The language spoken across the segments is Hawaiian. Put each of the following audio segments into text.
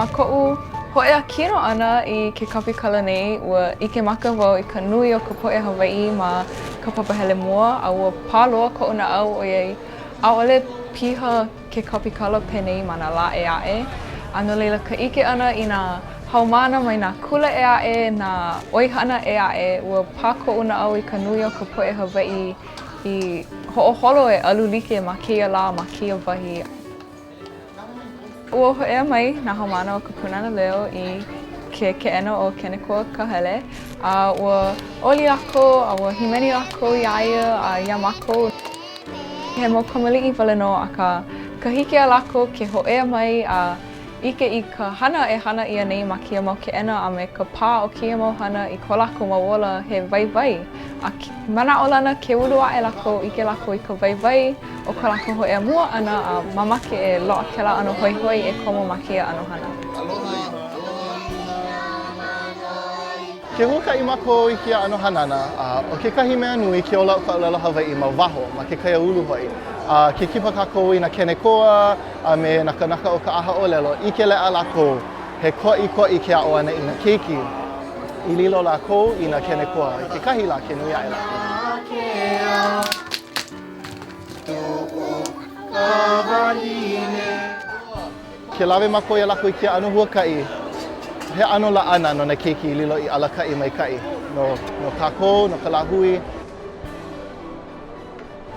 Ma koʻu hōʻea kino ʻana i ke kapikala nei, ua ʻike maka wau i ka nui o ka poʻe Hawaiʻi ma ka papahele mua, a ua pā loa koʻu naʻau ʻoiai ʻaʻole piha ke kapikala penei ma nā lā ʻē aʻe. A no laila ka ʻike ʻana i nā haumāna mai nā kula ʻē aʻe, nā ʻoihana ʻē aʻe, ua pā koʻu naʻau i ka nui o ka poʻe Hawaiʻi i hoʻoholo e alu like ma kēia lā, ma kēia wahi. Ua hōʻea mai nā haumāna o ka Pūnana Leo i ke keʻena o Kenekoa Kahele, a ua oli lākou a ua hīmeni lākou iā ia a iā mākou. He mau kamaliʻi wale nō, akā, ka hiki iā lākou ke hōʻea mai a ʻike i ka hana e hana ʻia nei ma kēia mau keʻena a me ka pā o kēia mau hana i ko lākou mau ola, he waiwai. A manaʻolana ke ulu aʻe lākou, ʻike lākou i ka waiwai o ko lākou hōʻea mua ʻana a mamake e loaʻa kēlā ʻano hoihoi e komo ma kēia ʻano hana. Ke huakaʻi mākou i kēia ʻano hanana, a ʻo kekahi mea nui, ke ola o ka ʻōlelo Hawaiʻi ma waho, ma ke kaiāulu hoʻi. A ke kipa kākou i nā kenekoa a me nā kānaka o ka ʻaha ʻōlelo, ʻike leʻa lākou, he koʻikoʻi ke aʻo ʻana i nā keiki i lilo lākou i nā kenekoa i kekahi lā ke nui aʻe lākou. Ke lawe mākou iā lākou i kēia ʻano huakaʻi, he ʻano laʻana no nā keiki i lilo i alakaʻi maikaʻi no, no kākou, no ka lāhui.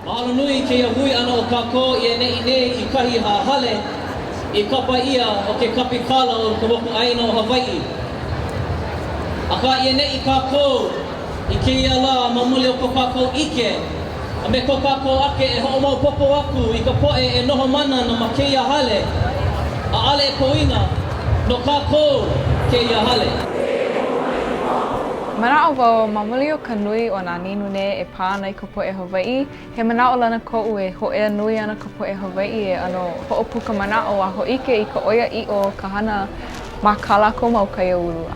Mahalo nui i kēia hui ʻana o kākou i ʻaneʻi nei i kahi hale i kapa ʻia ʻo ke Kapikala o ka Mokuʻāina o Hawaiʻi. Akā i ʻaneʻi kākou i kēia lā ma muli o ko kākou ʻike a me ko kākou ake e hoʻomaopopo aku i ka poʻe e noho mana ana ma kēia hale, ʻaʻole e poina no kākou kēia hale. Manaʻo wau, ma muli o ka nui o nā nīnūnē e pā ana i ka poʻe Hawaiʻi, he manaʻolana koʻu e hōʻea nui ana ka poʻe Hawaiʻi e ʻano hoʻopuka manaʻo a hōʻike i ka ʻoiaʻiʻo o ka hana ma kā lākou mau kaiāulu.